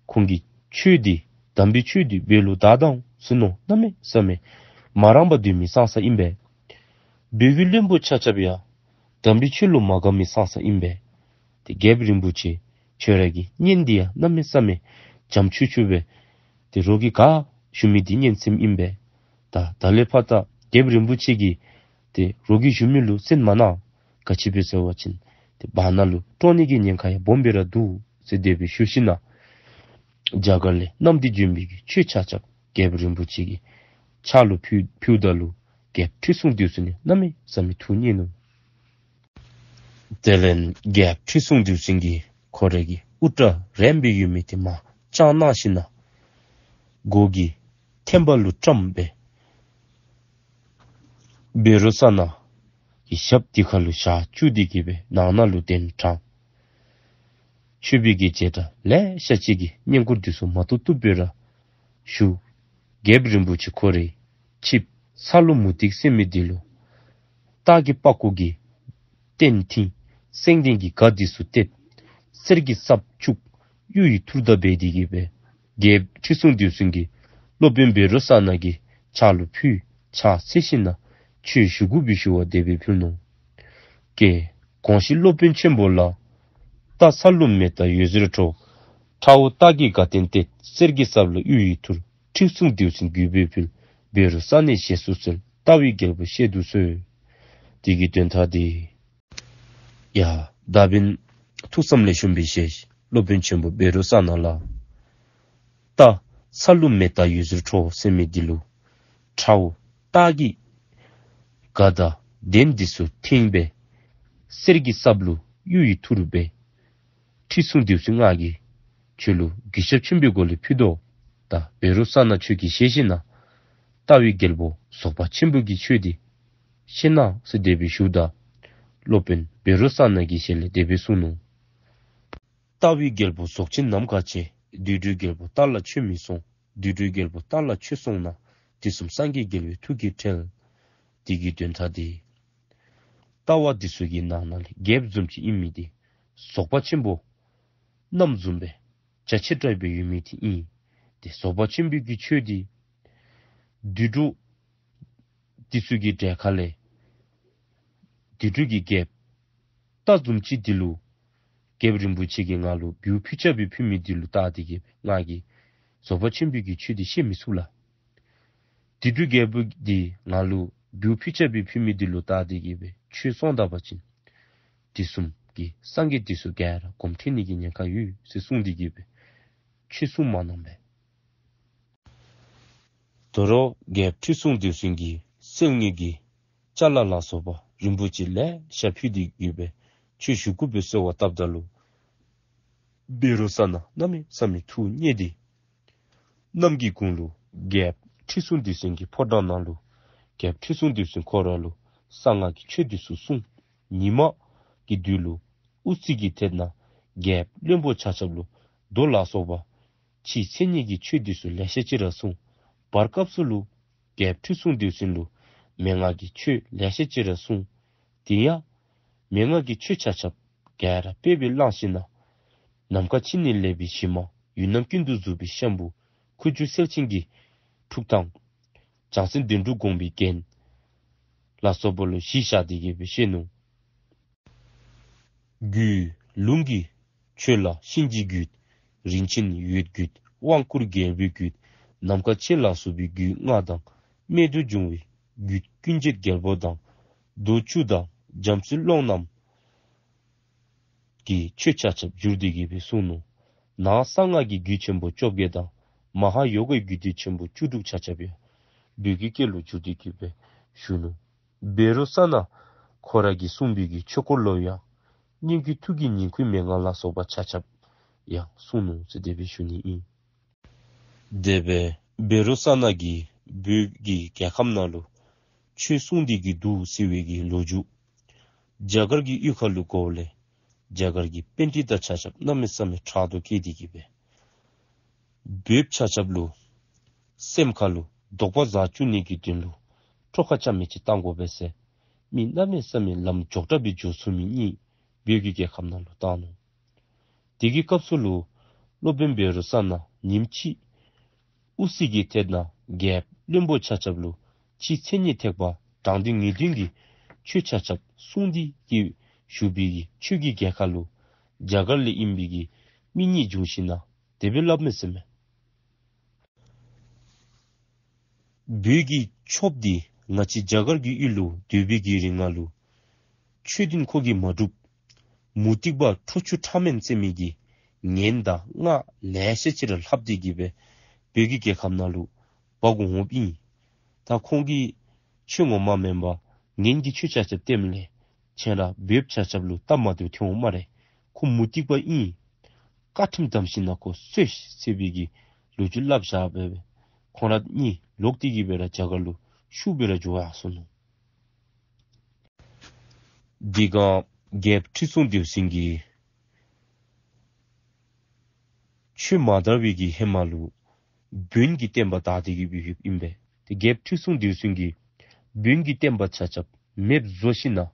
ཁོང་གིས་ཆོས་འདི་དམ་པའི་ཆོས་འདི་བོད་ལུ་དར་དར་འོང་ཟེར་མནོ་གནམ་མེད་ས་མེད་མ་རངས་པར་སྡོད་མི་ཙང་ཙ་ཨིན་པས། བོད་ཀྱི་བློན་པོ་ཆ་ཁྱབ་ཡང་དམ་པའི་ཆོས་ལུ་མ་དགའ་མི་ཙང་ཙ་ཨིན་པས། ཏེ་རྒྱལཔོ་རིན་པོ་ཆེ་ཁྱོད་ར་གི་སྙན་འདི་ཡང་གནམ་མེད་ས་མེད་འཇམ་ཆུ་ཆུ་སྦེ། ཏེ་རོགས་ཀྱིས་ག་ཞུ་མི་འདི་སྙན་སེམས་ཨིན་པས། ད་ད་ལས་ཕར་ད་རྒྱལཔོ་རིན་པོ་ཆེ་གིས་ཏེ་རོགས་ཀྱིས་ཞུ་མི་ལུ་གསན་མ་གནང་། ག་ཅི་སྦེ་ཟེར་བ་ཅིན་ཏེ་བར་ན་ལུ་དཀྲོག་ནི་གི་ཉེན་ཁ་ཡང་སྦོམ་སྦེ་ར་འདུག་ཟེར་དེ་སྦེ་ཞུ་ཞིནམ་ལས་རྒྱ་གར་ལས་བསྣམས་ཏེ་བྱོན་པའི་གི་ཆོས་ཆ་ཁྱབ་རྒྱལཔོ་རིན་པོ་ཆེ་གི་ཕྱག་ལུ་ཕུལ་ཕུལཝ་ད་ལུ་རྒྱལཔོ་ཁྲི་སྲོང་ལྡེའུ་བཙན་ནི་གནམ་མེད་ས་མེད་ཐུགས་མཉེས་ནུག། དེ་ལས་རྒྱལཔོ་ཁྲི་སྲོང་ལྡེའུ་བཙན་གྱིས་ཁོ་རའི་གི་དབུ་སྐྲ་རལམ་སྦེ་ཡོད་མི་འདི་མར་དཔྱང་གནང་ཞིནམ་ལས་མགོ་གི་ཐེམ་པ་ལུ་བཀྲམ་སྦེ་བཻ་རོ་ཙ་ན་གི་ཞབས་འདི་ཁ་ལུ་བཞག་བཅུག་སྟེ་གི་སྦེ་ནང་ན་ལུ་གདན་དྲངས། མཆོད་པའི་གི་རྗེས་དྲན་ལེ་ཤ་ཅིག་གི་བསྙེན་བཀུར་འདི་ཚུ་མ་བཏུབ་བཏུབ་སྦེ་ར་ཞུ། རྒྱལཔོ་རིན་པོ་ཆེ་ཁོ་རའི་ཆིབས་ཚ་ལུ་མུ་ཏིག་ཟེར་མི་འདི་ལུ་སྟག་གི་པགས་ཀོ་གི་སྟན་བཏིང་། སེང་ལྡེང་གི་སྒ་འདི་ཚུ་གཏད། གསེར་གྱི་སྲབ་བཅུག། གཡུ་ཡི་ཐུར་དང་སྦས་ཏེ་གི་སྦེ་རྒྱལཔོ་ཁྲི་སྲོང་ལྡེའུ་བཙན་གྱི་སློབ་དཔོན་བཻ་རོ་ཙ་ན་གི་ཕྱག་ལུ་ཕུལ། ཕྱག་འཚལ་ཞིནམ་ལས་ཆོས་ཞུ་དགོ་པའི་ཞུ་བ་དེ་སྦེ་ཕུལ་ནུག། ཀྱེ་དགོངས་ཤིག་སློབ་དཔོན་ཆེན་པོ་ལགས། རྟ་ཚ་ལུ་མེ་རྟ་འོད་ཟེར་འཕྲོ། ཁྲ་བོ་སྟག་གི་དགའ་སྟོན་བསྟོད། གསེར་གྱི་སྲབ་ལུ་གཡུ་ཡི་ཐུར། ཁྲི་སྲོང་ལྡེའུ་བཙན་རྒུད་པའི་ཕུལ། བཻ་རོ་ཙ་ན་ཞེས་སུ་གསོལ། རྟ་བའི་རྒྱལ་པོ་བཤད་དུ་གསོལ། དེ་གི་དོན་དག་འདི། ཡ། ད་འབདན་ཐུགས་བསམ་ལེགས་ཤོམ་སྦེ་བཞེས། སློབ་དཔོན་ཆེན་པོ་བཻ་རོ་ཙ་ན་ལགས། རྟ་ཚ་ལུ་མེ་རྟ་འོད་ཟེར་འཕྲོ་ཟེར་མི་འདི་ལུ་ཁྲ་བོ་སྟག་གི་དགའ་དང་ལྡན་འདི་ཚུ་ཐིམ་སྦེ་གསེར་གྱི་སྲབ་ལུ་གཡུ་ཡི་ཐུར་སྦེ་ཁྲི་སྲོང་ལྡེའུ་བཙན་ང་གིས་ཁྱོད་ལུ་གུས་ཞབས་ཆེན་པོའི་སྒོ་ལས་ཕུལ་དོ། ད་བཻ་རོ་ཙ་ན་ཁྱོད་ཀྱིས་བཞེས་ཞིན་ན་རྟ་བའི་རྒྱལ་པོ་རྫོགས་པ་ཆེན་པོ་གི་ཆོས་འདི་ཤེས་གནང་ཟེར་དེ་སྦེ་ཞུཝ་ད་སློབ་དཔོན་བཻ་རོ་ཙ་ན་གི་ཞལ་ལས་དེ་སྦེ་གསུངས་ནུག། རྟ་བའི་རྒྱལ་པོ་རྫོགས་ཆེན་ནམ་མཁའ་ཆེ། དུད་འགྲོའི་རྒྱལ་པོ་རྟ་ལ་ཆོས་མི་གསུང་། དུད་འགྲོའི་རྒྱལ་པོ་རྟ་ལ་ཆོས་གསུངས་ན། དུས་གསུམ་སངས་རྒྱས་རྒྱལ་བའི་ཐུགས་ཀྱིས་ཁྲེལ། དེ་གི་དོན་དག་འདི། རྟ་བ་འདི་ཚུ་གི་ནང་ན་ལས་རྒྱལཔོ་བཟུམ་ཅིག་ཨིན་མི་འདི་རྫོགས་པ་ཆེན་པོ་གནམ་བཟུམ་སྦེ་རྒྱ་ཆེ་དྲགས་སྦེ་ཡོད་མི་འདི་ཨིན། ཏེ་རྫོགས་པ་ཆེན་པོའི་གི་ཆོས་འདི་དུད་འགྲོ་འདི་ཚུ་གི་གྲལ་ཁ་ལས་དུད་འགྲོ་གི་རྒྱལཔོ་རྟ་བཟུམ་ཅིག་འདི་ལུ་རྒྱལཔོ་རིན་པོ་ཆེ་གིས་ང་ལུ་འབུལ་ཕུལ་ཆ་སྦེ་ཕུལ་མི་འདི་ལུ་བལྟ་སྟེ་གི་སྦེ་ང་གིས་རྫོགས་པ་ཆེན་པོའི་གི་ཆོས་འདི་བཤད་མི་ཚུགས་ལགས། དུད་འགྲོ་རྒྱལ་པོ་འདི་ང་ལུ་འབུལ་ཕུལ་ཆ་སྦེ་ཕུལ་མི་འདི་ལུ་བལྟ་སྟེ་གི་སྦེ་ཆོས་གསུངས་ད་པ་ཅིན་དུས་གསུམ་གྱི་སངས་རྒྱས་འདི་ཚུ་ག་ར་དགོངསམ་ཁྲེལ་ནི་གི་ཉེན་ཁ་ཡོད་ཟེར་གསུངས་ཏེ་གི་སྦེ་ཆོས་གསུང་མ་གནང་པས། དོ་རུང་རྒྱལཔོ་ཁྲི་སྲོང་ལྡེའུ་བཙན་གྱིས་སེལ་ངེ་གི་ཅ་ལ་ལ་སོགས་པ་རིན་པོ་ཆེ་ལེ་ཤ་ཕུལ་ཏེ་གི་སྦེ་ཆོས་ཞུ་དགོ་པའི་གསོལ་བ་བཏབ་ད་ལུ་བཻ་རོ་ཙ་ན་གནམ་མེད་ས་མེད་ཐུགས་མཉེས་ཏེ་གནམ་གྱི་གུང་ལུ་རྒྱལཔོ་ཁྲི་སྲོང་ལྡེའུ་བཙན་གྱི་ཕོ་བྲང་ནང་ལུ་རྒྱལཔོ་ཁྲི་སྲོང་ལྡེའུ་བཙན་ཁོ་ར་ལུ་གསང་སྔགས་ཀྱི་ཆོས་འདི་ཚུ་གསུངས། ཉི་མ་གི་དུས་ལུ་དབུ་རྩེ་གི་ཐད་ནང་རྒྱལཔོ་བློན་པོ་ཆ་ཁྱབ་ལུ་མདོ་ལ་སོགས་པ་ཕྱི་མཚན་ཉིད་ཀྱི་ཆོས་འདི་ཚུ་ལེ་ཤ་ཅིག་ར་གསུངས། བར་སྐབས་སུ་ལུ་རྒྱལཔོ་ཁྲི་སྲོང་ལྡེའུ་བཙན་ལུ་མན་ངག་གི་ཆོས་ལེ་ཤ་ཅིག་ར་གསུངས། དེ་ཡང་མན་ངག་གི་ཆོས་ཆ་ཁྱབ་ག་ར་དཔེ་སྦེ་བླངས་ཞིན་ན་ནམ་མཁའ་ཕྱི་ནས་སླེབས་པའི་གཞི་མ་ཡུལ་རྣམ་ཀུན་ཏུ་རྫོགས་པའི་ཤམ་བུ་ཁུ་བྱུག་སེལ་ཆེན་གྱི་ཐུགས་དང་བྱང་སེམས་བདེན་གྲུབ་དགོངས་པའི་རྒྱན་ལ་སོགས་པ་ལུ་གཞི་བཞག་སྟེ་གི་སྦེ་བཤད་ནུག། རྒྱུད་ལུང་གི་ཆོས་ལ་གཤིན་རྗེའི་རྒྱུད། རིན་ཆེན་འོད་རྒྱུད། དབང་བསྐུར་རྒྱལ་པོའི་རྒྱུད། ནམ་མཁའ་ཕྱེད་ལ་སོགས་པའི་རྒྱུད་ལྔ་དང་རྨད་དུ་བྱུང་བའི་རྒྱུད་ཀུན་བྱེད་རྒྱལ་པོ་དང་མདོ་བཅུ་དང་རྒྱ་མཚོའི་ཀློང་རྣམས་ཀྱི་ཆོས་ཆ་ཁྱབ་བསྒྱུར་ཏེ་གི་སྦེ་གསུངས་ནུག། ནང་གསང་སྔགས་ཀྱི་རྒྱུད་ཆེན་པོ་བཅོ་བརྒྱད་དང་མ་ཧཱ་ཡོ་གའི་རྒྱུད་སྡེ་ཆེན་པོ་བཅུ་དྲུག་ཆ་ཁྱབ་ཡང་བོད་ཀྱི་སྐད་ལུ་བསྒྱུར་ཏེ་གི་སྦེ་ཞུ་ནུག། བཻ་རོ་ཙ་ན་ཁོ་ར་གིས་གསུངས་པའི་གི་ཆོས་འཁོར་ལོ་ཡང་སྙན་བརྒྱུད་ཐུགས་ཀྱི་ཉིང་ཁུའི་མན་ངག་ལ་སོགས་པ་ཆ་ཁྱབ་ཡང་གསུངས་ནུག་ཟེར་དེ་སྦེ་ཞུ་ནི་ཨིན། དེ་སྦེ་བཻ་རོ་ཙ་ན་གིས་བོད་ཀྱི་རྒྱལ་ཁམས་ནང་ལུ་ཆོས་གསུངས་ཏེ་གི་འདུག་ཟེར་བའི་གི་ལོ་རྒྱུས་རྒྱ་གར་གྱི་གཡུས་ཁ་ལུ་གོཝ་ལས་རྒྱ་གར་གྱི་པཎྜི་ཏ་ཆ་ཁྱབ་གནམ་མེད་ས་མེད་ཕྲག་དོག་སྐྱེས་ཏེ་གི་སྦེ་བོདཔ་ཆ་ཁྱབ་ལུ་སེམས་ཁ་ལུ་དོགས་པ་ཟ་བཅུག་ནི་གི་དོན་ལུ་ཁྲོ་ཁ་རྐྱབ་མི་ཅིག་བཏང་དགོ་པས་ཟེར་མི་གནམ་མེད་ས་མེད་ལམ་མགྱོགས་དྲགས་སྦེ་འགྱོ་ཚུགས་མི་གཉིས་བོད་ཀྱི་རྒྱལ་ཁམས་ནང་ལུ་བཏང་ནུག། དེ་གི་སྐབས་སུ་ལུ་སློབ་དཔོན་བཻ་རོ་ཙ་ན་ཉིནམ་གཅིག་དབུ་རྩེ་གི་ཐད་ནང་རྒྱལཔོ་བློན་པོ་ཆ་ཁྱབ་ལུ་ཕྱི་མཚན་ཉིད་ཐེག་པ་དྲང་དོན་ངེས་དོན་གྱི་ཆོས་ཆ་ཁྱབ་གསུངས་ཏེ་གི་བཞུགས་པའི་གི་ཆོས་ཀྱི་རྒྱལ་ཁ་ལུ་རྒྱ་གར་ལས་ཨིན་པའི་གི་མི་གཉིས་བྱོན་ཞིན་ན་དེ་སྦེ་སླབ་མས་ཟེར་མས། བོད་ཀྱི་ཆོསཔ་འདི་ང་བཅས་རྒྱ་གར་གྱི་ཡུལ་ལུ་སྡོད་པའི་གི་རིང་ལུ་ཆོས་འདི་ཁོ་གིས་མ་སྒྲུབ། མུ་སྟེགས་པ་ཁྲོ་ཆུ་ཕྲ་མེན་ཟེར་མི་གི་ངན་དང་སྔགས་ལེ་ཤ་ཅིག་ར་ལྷབ་སྟེ་གི་སྦེ་བོད་ཀྱི་རྒྱལ་ཁམས་ནང་ལུ་འབག་འོངམ་ཨིན། ད་ཁོང་གིས་ཆོས་ངོ་མ་མེན་པར་ངན་གྱི་ཆོས་ཆ་ཁྱབ་བསྟནམ་ལས་ཁྱེད་ར་བོདཔ་ཆ་ཁྱབ་ལུ་སྟབས་མ་བདེཝ་ཐོན་འོང་སྨ་རེ། ཁོ་མུ་སྟེགས་པ་ཨིན། བཀའ་ཁྲིམས་བསྡམས་ཞིན་ན་ཁོ་གསོད་ཟེར་བའི་གི་ལོ་རྒྱུས་སླབ་བཞག་སྦེ་སྦེ་ཁོང་ར་གཉིས་ལོག་སྟེ་གི་སྦེ་ར་རྒྱ་གར་ལུ་ཤུགས་སྦེ་ར་འགྱོ་ཡར་སོ་ནུག། དེ་སྒང་རྒྱལཔོ་ཁྲི་སྲོང་ལྡེའུ་བཙན་གྱིས་ཆོས་མ་དར་བའི་གི་ཧེ་མ་ལུ་བོན་གྱི་བསྟན་པ་དར་ཏེ་གི་སྦེ་ཡོདཔ་ཨིན་པས། ཏེ་རྒྱལཔོ་ཁྲི་སྲོང་ལྡེའུ་བཙན་གྱིས་བོན་གྱི་བསྟན་པ་ཆ་ཁྱབ་མེདཔ་བཟོ་ཞིན་ན་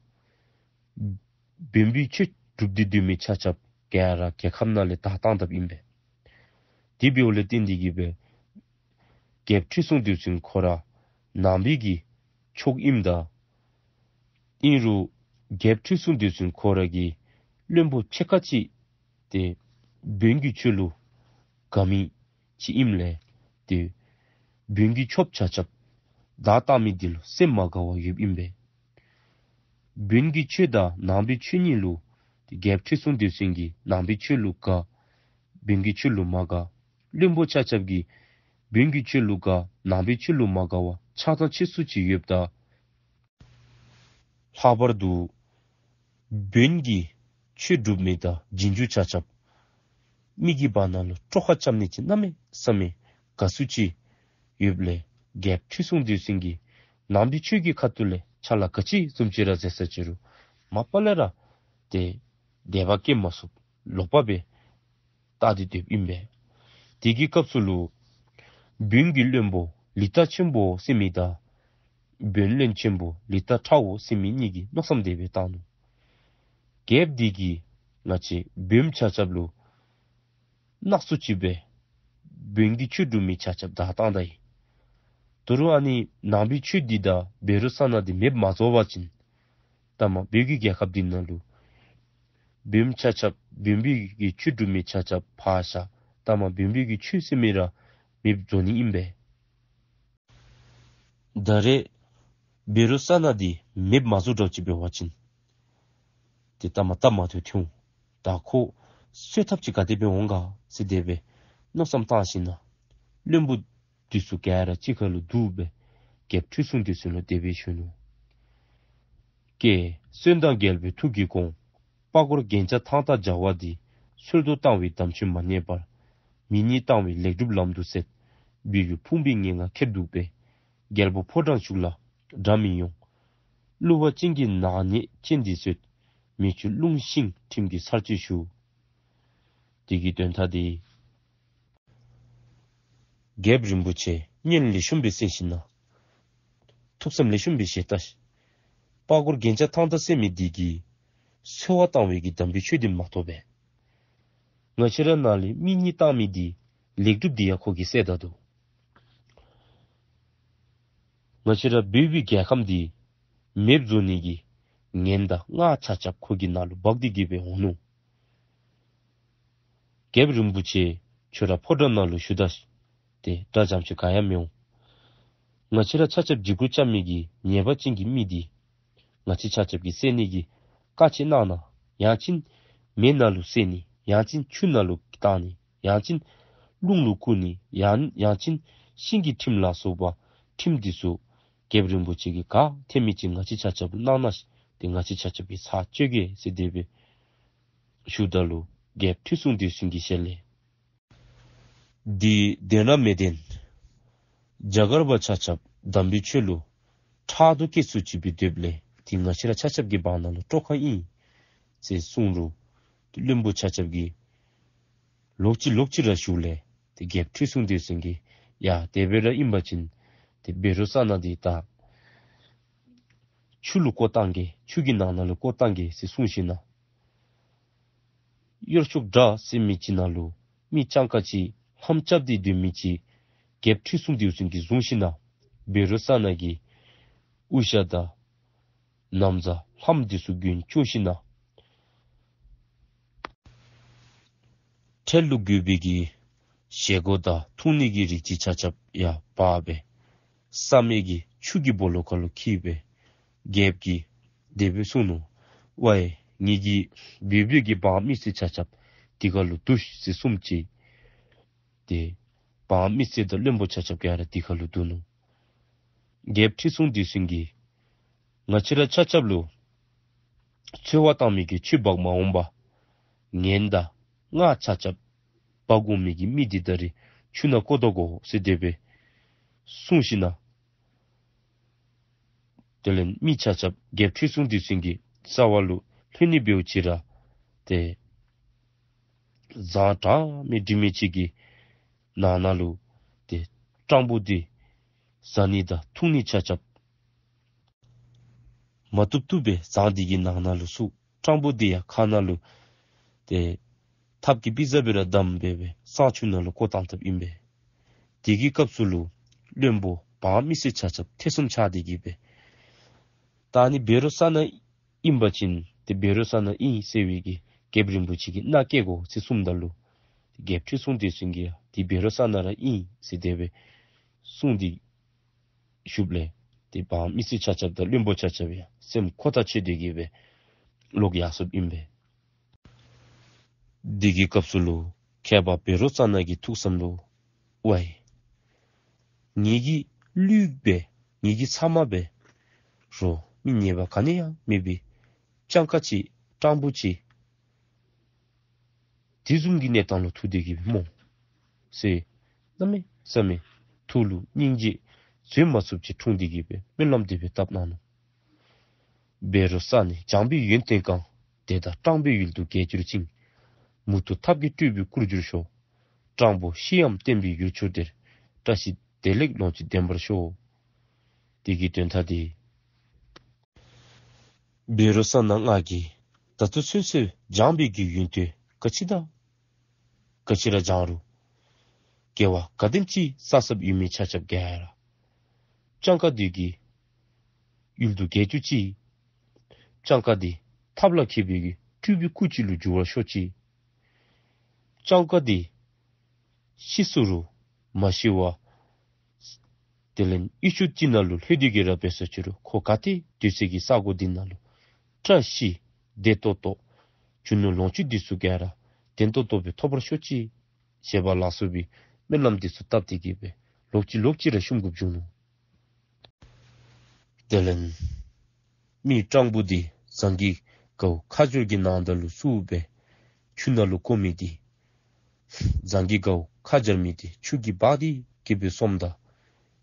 བོན་པོའི་ཆོས་སྒྲུབ་སྟེ་སྡོད་མི་ཆ་ཁྱབ་ག་ར་རྒྱལ་ཁམས་ནང་ལས་དག་བཏང་དཔ་ཨིན་པས། དེ་འབདཝ་ལས་བརྟེན་ཏེ་གི་སྦེ་རྒྱལཔོ་ཁྲི་སྲོང་ལྡེའུ་བཙན་ཁོ་ར་ནང་པའི་གི་ཕྱོགས་ཨིནམ་ད་ཨིན་རུང་རྒྱལཔོ་ཁྲི་སྲོང་ལྡེའུ་བཙན་ཁོ་ར་གིས་བློན་པོ་ཕྱེད་ཀ་ཅིག་ ཏེ་བོན་གྱི་ཆོས་ལུ་དགའ་མི་ཅིག་ཨིནམ་ལས་ཏེ་བོན་གྱི་ཆོསཔ་ཆ་ཁྱབ་བདའ་བཏང་མི་འདི་ལུ་སེམས་མ་དགའ་བར་ཡོདཔ་ཨིན་པས། བོན་གྱི་ཆོས་དང་ནང་པའི་ཆོས་གཉིས་ལུ་ཏེ་རྒྱལཔོ་ཁྲི་སྲོང་ལྡེའུ་བཙན་གྱིས་ནང་པའི་ཆོས་ལུ་དགའ། བོན་གྱི་ཆོས་ལུ་མ་དགའ། བློན་པོ་ཆ་ཁྱབ་ཀྱིས་བོན་གྱི་ཆོས་ལུ་དགའ། ནང་པའི་ཆོས་ལུ་མ་དགའ་བ་ཆགས་སྡང་ཆེ་སུ་ཅིག་ཡོདཔ་ད། ལྷག་པར་དུ་བོན་གྱི་ཆོས་སྒྲུབ་མི་དང་རྗེས་འཇུག་ཆ་ཁྱབ་མི་གི་བར་ན་ལུ་དཀྲོགས་ཁ་རྐྱབ་ནི་ཅིག་གནམ་མེད་ས་མེད་དགའ་སུ་ཅིག་ཡོདཔ་ལས་རྒྱལཔོ་ཁྲི་སྲོང་ལྡེའུ་བཙན་གྱིས་ནང་པའི་ཆོས་ཀྱི་ཁ་ཐུག་ལས་ཕྱག་ལཱ་ག་ཅི་བཟུམ་ཅིག་ར་མཛད་ས་ཅི་རུང་མ་པ་ལས་ར་ཏེ་དད་པ་སྐྱེ་མ་ཚུགསཔ་ལོག་པ་སྦེ་བལྟ་སྟེ་སྡོདཔ་ཨིན་པས། དེ་གི་སྐབས་སུ་ལུ་བོན་གྱི་བློན་པོ་ལི་ཏ་ཆེན་པོ་ཟེར་མི་དང་བོན་བློན་ཆེན་པོ་ལི་ཏ་ཁྲ་བོ་ཟེར་མི་གཉིས་ཀྱིས་མནོ་བསམ་དེ་སྦེ་བཏང་ནུག། རྒྱལཔོ་འདི་གིས་ང་བཅས་བོན་ཆ་ཁྱབ་ལུ་ནག་སུ་ཅིག་སྦེ་བོན་གྱི་ཆོས་སྒྲུབ་མི་ཆ་ཁྱབ་བདའ་བཏང་ད་ཡི། ད་རུང་ཨ་ནི་ནང་པའི་ཆོས་འདི་དང་བཻ་རོ་ཙ་ན་འདི་མེདཔ་མ་བཟོ་བ་ཅིན་ད་མ་བོད་ཀྱི་རྒྱལ་ཁབ་འདི་ནང་ལུ་བོན་ཆ་ཁྱབ་བོན་པོའི་གི་ཆོས་སྒྲུབ་མི་ཆ་ཁྱབ་ཕར་བཞག། ད་མ་བོན་པོའི་གི་ཆོས་ཟེར་མི་ར་མེདཔ་བཟོ་ནི་ཨིན་པས། ད་རེས་བཻ་རོ་ཙ་ན་འདི་མེདཔ་མ་བཟོ་དྲག་ཅིག་འབད་བ་ཅིན་ཏེ་ད་མ་སྟབས་མ་བདེཝ་ཐོན་འོང་། ད་ཁོ་གསོད་ཐབས་ཅིག་ག་དེ་སྦེ་འོང་ག་ཟེར་དེ་སྦེ་མནོ་བསམ་བཏང་ཞིནམ་ལས་བློན་པོ་འདི་ཚུ་ག་ར་གཅིག་ཁར་ལུ་འདུས་སྦེ་རྒྱལཔོ་ཁྲི་སྲོང་ལྡེའུ་བཙན་ལུ་དེ་སྦེ་ཞུ་ནུག། ཀྱེ། གསོན་དང་རྒྱལ་པོའི་ཐུགས་ཀྱི་དགོངས། པ་གོར་རྒྱན་ཆ་ཐང་ཐང་བྱ་བ་འདི། སྲོལ་དུ་བཏང་བའི་དམ་ཆོས་མ་ཉེས་པར། མི་ཉིད་བཏང་བའི་ལེགས་གྲུབ་ལམ་དུ་སེལ། བོད་ཡུལ་ཕུང་པོའི་ངན་སྔགས་ཁྱེར་འདུག་པས། རྒྱལ་པོ་ཕོ་བྲང་ཞུགས་ལ་དགྲ་མི་ཡོང་། བསླུ་བ་ཅན་གྱི་ནག་ཉེས་ཅན་འདི་གསོད། མི་ཆོས་རླུང་ཤིང་ཁྲིམས་ཀྱི་ཚར་གཅོད་ཞུ། དེ་གི་དོན་དག་འདི་རྒྱལཔོ་རིན་པོ་ཆེ་སྙན་ལེགས་ཤོམ་སྦེ་གསན་ཞིནམ་ལས་ཐུགས་བསམ་ལེགས་ཤོམ་སྦེ་བཞེས་ད་ཤིག། པ་གོར་རྒྱན་ཆ་ཐང་ཐང་ཟེར་མི་འདི་གིས་འཚེ་བ་བཏང་བའི་གི་དམ་པའི་ཆོས་འདི་མ་གཏོགས་པས། ང་བཅས་ར་ནང་ལས་མི་གཉིས་བཏང་མི་འདི་ལེགས་གྲུབ་འདི་ཡང་ཁོ་གིས་སེལ་ད་འདུག། ང་བཅས་ར་བོད་པའི་རྒྱལ་ཁམས་འདི་མེདཔ་བཟོ་ནི་གི་ངན་དང་སྔགས་ཆ་ཁྱབ་ཁོ་གི་ནང་ལུ་འབག་སྟེ་གི་སྦེ་འོང་ནུག། རྒྱལཔོ་རིན་པོ་ཆེ་ཁྱོད་ར་ཕོ་བྲང་ནང་ལུ་བཞུགས་ད་ཤིག། ཏེ་དགྲ་འཇམ་ཅིག་ག་ཡང་མི་འོང་། ང་བཅས་ར་ཆ་ཁྱབ་འཇིགས་སྐུལ་རྐྱབ་མི་གི་ཉེས་པ་ཅན་གྱི་མི་འདི་ང་བཅས་ཆ་ཁྱབ་ཀྱིས་བསད་ནི་གི་བཀའ་ཅིག་གནང་གནང་། ཡང་ཅིན་མེ་ནང་ལུ་བསྲེག་ནི། ཡང་ཅིན་ཆུ་ནང་ལུ་བཏང་ནི། ཡང་ཅིན་རླུང་ལུ་བསྐུར་ནི། ཡང་ཡང་ཅིན་ཤིང་གི་ཁྲིམས་ལ་སོགས་པ་ཁྲིམས་འདི་ཚུ་རྒྱལཔོ་རིན་པོ་ཆེ་གིས་ག་འཐེན་མི་ཅིག་ང་བཅས་ཆ་ཁྱབ་ལུ་གནང་གནང་ཤིག། ཏེ་ང་བཅས་ཆ་ཁྱབ་ཀྱིས་ཚར་གཅོད་གེ་ཟེར་དེ་སྦེ་ཞུཝ་ད་ལུ་རྒྱལཔོ་ཁྲི་སྲོང་ལྡེའུ་བཙན་གྱི་ཞལ་ལས། འདི་བདེན་ར་མི་བདེན། རྒྱ་གར་པ་ཆ་ཁྱབ་དམ་པའི་ཆོས་ལུ་ཕྲག་དོག་སྐྱེ་སུ་ཅིག་སྦེ་སྡོདཔ་ལས་ཏེ་ང་བཅས་ར་ཆ་ཁྱབ་ཀྱི་བར་ན་ལུ་དཀྲོགས་ཁ་ཨིན་ཟེར་གསུངས་རུང་ཏེ་བློན་པོ་ཆ་ཁྱབ་ཀྱིས་ལོག་ཅི་ལོག་ཅི་ར་ཞུཝ་ལས་ཏེ་རྒྱལཔོ་ཁྲི་སྲོང་ལྡེའུ་བཙན་གྱིས་ཡ་དེ་སྦེ་ར་ཨིན་པ་ཅིན་ཏེ་བཻ་རོ་ཙ་ན་འདི་ད་ཆུ་ལུ་བཀོ་བཏང་གེ། ཆུ་གི་ནང་ན་ལུ་བཀོ་བཏང་གེ་ཟེར་གསུངས་ཞིནམ་ལས་གཡུར་ཕྱོགས་དགྲ་ཟེར་མི་ཅིག་ནང་ལུ་མི་སྤྱང་ཀ་ཅིག་ལྷམ་རྐྱབ་སྟེ་སྡོད་མི་ཅིག་རྒྱལཔོ་ཁྲི་སྲོང་ལྡེའུ་བཙན་གྱིས་བཟུང་ཞིནམ་ལས་བཻ་རོ་ཙ་ན་གི་དབུ་ཞྭ་དང་ན་བཟའ་ལྷམ་འདི་ཚུ་རྒྱུན་བཅུག་ཞིནམ་ལས་འཕྲལ་ལུ་དགོ་པའི་གི་བཞེས་སྒོ་དང་འཐུང་ནི་གི་རིགས་ཅིག་ཆ་ཁྱབ་ཡར་འབག་སྦེ་བསམ་ཡས་ཀྱི་ཆུ་གི་སྦོ་ལོགས་ཁར་ལུ་འཁྱིད་སྦེ་རྒྱལཔོ་གིས་དེ་སྦེ་གསུངས་ནུག། ཝའི་ངེ་གི་བོད་པའི་གི་འབངས་མི་སེར་ཆ་ཁྱབ་འདི་ཁར་ལུ་འདུག་ཟེར་གསུངས་ཅི། ཏེ་འབངས་མི་སེར་དང་བློན་པོ་ཆ་ཁྱབ་ག་ར་འདི་ཁར་ལུ་འདུས་ནུག། རྒྱལཔོ་ཁྲི་སྲོང་ལྡེའུ་བཙན་གྱིས་ང་བཅས་ར་ཆ་ཁྱབ་ལུ་འཚེ་བ་བཏང་མི་གི་ཆོས་འབག་མ་འོང་པར་ངན་དང་སྔགས་ཆ་ཁྱབ་འབག་འོང་མི་གི་མི་འདི་ད་རིས་ཆུ་ནང་བཀོ་དོ་གོ་ཟེར་དེ་སྦེ་གསུངས་ཞིནམ་ལས་དེ་ལས་མི་ཆ་ཁྱབ་རྒྱལཔོ་ཁྲི་སྲོང་ལྡེའུ་བཙན་གྱི་རྩ་བ་ལུ་ལྷོད་ནི་འབདཝ་ཅིག་ར་ཏེ་ཟངས་དྲང་མི་དྲི་མེད་ཅིག་གི་ནང་ན་ལུ་ཏེ་སྤྲང་པོ་འདི་བཟའ་ནི་དང་འཐུང་ནི་ཆ་ཁྱབ་མ་བཏུབ་བཏུབ་སྦེ་ཟངས་འདི་གི་ནང་ན་ལུ་བཙུགས། སྤྲང་པོ་འདི་ཡང་ཁ་ནང་ལུ་ཏེ་ཐགཔ་གིས་པི་ཙ་སྦེ་ར་བསྡམས་སྦེ་སྦེ་གཙང་ཆུ་ནང་ལུ་བཀོ་བཏང་དཔ་ཨིན་པས། དེ་གི་སྐབས་སུ་ལུ་བློན་པོ་འབངས་མི་སེར་ཆ་ཁྱབ་ཐེ་ཚོམ་ཆགས་ཏེ་གི་སྦེ་ད་ཨ་ནི་བཻ་རོ་ཙ་ན་ཨིན་པ་ཅིན་ཏེ་བཻ་རོ་ཙ་ན་ཨིན་ཟེར་བའི་གི་ རྒྱལཔོ་རིན་པོ་ཆེ་གིས་མནའ་བསྐྱལ་དགོ་ཟེར་གསུངམ་ད་ལུ་རྒྱལཔོ་ཁྲི་སྲོང་ལྡེ་བཙན་གྱིས་ཡང་འདི་བཻ་རོ་ཙ་ན་ར་ཨིན་ཟེར་དེ་སྦེ་གསུངས་ཏེ་བཞུགསཔ་ལས་ཏེ་འབངས་མི་སེར་ཆ་ཁྱབ་དང་བློན་པོ་ཆ་ཁྱབ་ཡང་སེམས་ཁོ་ཐག་ཆོད་དེ་གིས་སྦེ་ལོག་ཡར་སོཔ་ཨིན་པས། དེ་གི་སྐབས་སུ་ལུ་མཁས་པ་བཻ་རོ་ཙ་ན་གི་ཐུགས་བསམ་ལུ་ཝའི་ངེ་གི་ལུས་སྦེ་ངེ་གི་ཚབ་མ་སྦེ་རོགས་མི་ཉེས་པ་ག་ནི་ཡང་མེད་པའི་སྤྱང་ཀ་ཅིག་སྤྲང་པོ་ཅིག་དེ་བཟུམ་གྱི་གནས་སྟངས་ལུ་ཐུག་སྟེ་གིས་སྦེ་སྨོ་ཟེར་གནམ་མེད་ས་མེད་ཐུགས་ལུ་སྙིང་རྗེ་བཟོད་མ་ཚུགསཔ་ཅིག་འཁྲུངས་ཏེ་གིས་སྦེ་སྨོན་ལམ་དེ་སྦེ་བཏབ་གནང་ནུག། བཻ་རོ་ཙ་ན་སྦྱངས་པའི་ཡོན་ཏན་གང་། དེ་དག་སྤྲང་པོའི་ཡུལ་དུ་གྱེས་གྱུར་ཅིང་། མུ་ཏོ་ཐབས་ཀྱིས་སྤྲུལ་པའི་སྐུར་གྱུར་ཤོག། སྤྲང་པོ་ཤེས་ཡམས་བསྟན་པའི་ཡུལ་མཆོག་དེར། བཀྲ་ཤིས་བདེ་ལེགས་ལོངས་སྤྱོད་ལྡན་པར་ཤོག། དེ་གི་དོན་དག་འདི་བཻ་རོ་ཙ་ན་ང་གིས་ད་ལྟོ་ཚུན་ཚོད་སྦྱངས་པའི་གི་ཡོན་ཏན་ག་ཅི་དང་ག་ཅི་ར་སྦྱང་རུང་དགེ་བ་ག་དེམ་ཅིག་བསགས་བསགསཔ་ཡོད་མི་ཆ་ཁྱབ་ག་ར་སྤྱང་ཀ་དེ་གི་ཡུལ་དུ་གྱེས་གྱུར་ཅིག། སྤྱང་ཀ་དེ་ཐབས་ལ་མཁས་པའི་གི་སྤྲུལ་པའི་སྐུ་ཅིག་ལུ་འགྱུར་བར་ཤོག་ཅིག། སྤྱང་ཀ་དེ་ཤི་སོ་རུང་མ་ཤི་བར་དེ་ལས་ཡུལ་ཕྱོགས་ཅིག་ནང་ལུ་ལྷོད་དེ་གིས་ར་འབད་སོ་ཅི་རུང་ཁོ་ག་ཏེ་སྡོད་སའི་གི་ས་གོ་འདི་ནང་ལུ་བཀྲ་ཤིས་བདེ་ཏོག་ཏོ་རྒྱུ་ནོར་ལོངས་སྤྱོད་འདི་ཚུ་ག་ར་བདེ་ཏོག་ཏོ་སྦེ་ཐོབ་པར་ཤོག་ཅིག། ཞེས་པ་ལ་སོགས་པའི་སྨོན་ལམ་འདི་ཚུ་བཏབ་སྟེ་གིས་སྦེ་ལོག་ཅི་ལོག་ཅི་ར་བཤུམ་དགོཔ་བྱུང་ནུག། དེ་ལས་མི་སྤྲང་པོ་འདི་ཟངས་ཀྱི་གའུ་ཁ་སྦྱོར་གྱི་ནང་ད་ལུ་བཙུགས་སྦེ་ཆུ་ནང་ལུ་བཀོ་མི་འདི་ཟངས་ཀྱི་གའུ་ཁ་སྦྱར་མི་འདི་ཆུ་གིས་འབག་སྟེ་གིས་སྦེ་སོངམ་ད་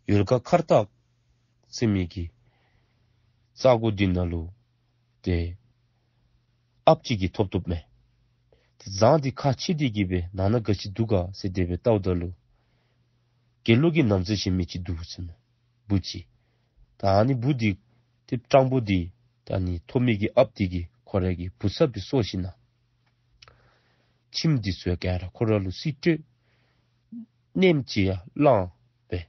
ཡུལ་ཁ་མཁར་སྟག་ཟེར་མི་གི་ས་གོ་འདི་ནང་ལུ་ཏེ་ཨཔ་ཅིག་གིས་ཐོབ་ཐོབ་མས། ཏེ་ཟངས་འདི་ཁ་ཕྱེ་སྟེ་གིས་སྦེ་ནང་ན་ག་ཅི་འདུག་ག་ཟེར་དེ་སྦེ་བལྟཝ་ད་ལུ་དགེ་སློང་གི་ན་བཟའ་བཞེས་མི་ཅིག་འདུག་ཟེར་མས། བུ་ཅིག། ད་ཨ་ནི་བུ་འདི་ཏེ་སྤྲང་པོ་འདི་ད་ཨ་ནི་ཐོབ་མི་གི་ཨཔ་འདི་གིས་ཁོ་ར་གི་བུ་ཚ་སྦེ་གསོ་ཞིནམ་ན་ཁྱིམ་འདི་ཚུ་ཡང་ག་ར་ཁོ་ར་ལུ་རྩིས་སྤྲོད། ནེམ་ཅིག་ཡང་བླངས་སྦེ་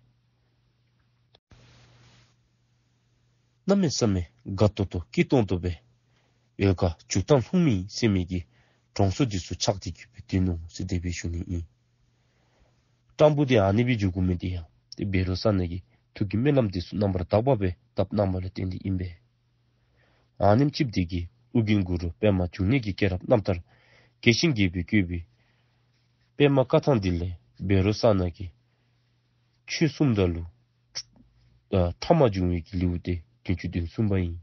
གནམ་མེད་ས་མེད་དགའ་ཏོག་ཏོ་སྐྱིད་ཏོང་ཏོ་སྦེ་ཡུལ་ཁ་འཇུག་ཐངས་ལྷུང་མི་ཟེར་མི་གི་གྲོང་ཚོ་འདི་ཚུ་ཆགས་ཏེ་གིས་སྦེ་སྡོད་ནུག་ཟེར་དེ་སྦེ་ཞུ་ནི་ཨིན། སྤྲང་པོ་འདི་ཨ་ནི་སྦེ་འགྱོ་དགོ་མི་འདི་ཡང་ཏེ་བཻ་རོ་ཙ་ན་གི་ཐུགས་ཀྱི་སྨོན་ལམ་འདི་ཚུ་རྣམ་པར་དག་པ་སྦེ་བཏབ་གནང་བ་ལུ་བརྟེན་ཏེ་ཨིན་པས། ཨ་ནེམ་ཅིག་འདི་གིས་ཨོ་རྒྱན་གུ་རུ་པདྨ་འབྱུང་གནས་ཀྱི་སྐྱེས་རབས་རྣམ་ཐར་རྒྱས་ཤིང་རྒྱས་པར་བཀོད་པའི་པདྨ་བཀའ་ཐང་འདི་ལས་བཻ་རོ་ཙ་ན་གིས་ཆོས་གསུངམ་ད་ལུ་ཨ་ཕྲ་མ་འབྱུང་བའི་གི་ལེའུ་སྟེ་བདུན་ཅུ་དོན་གསུམ་པ་ཨིན།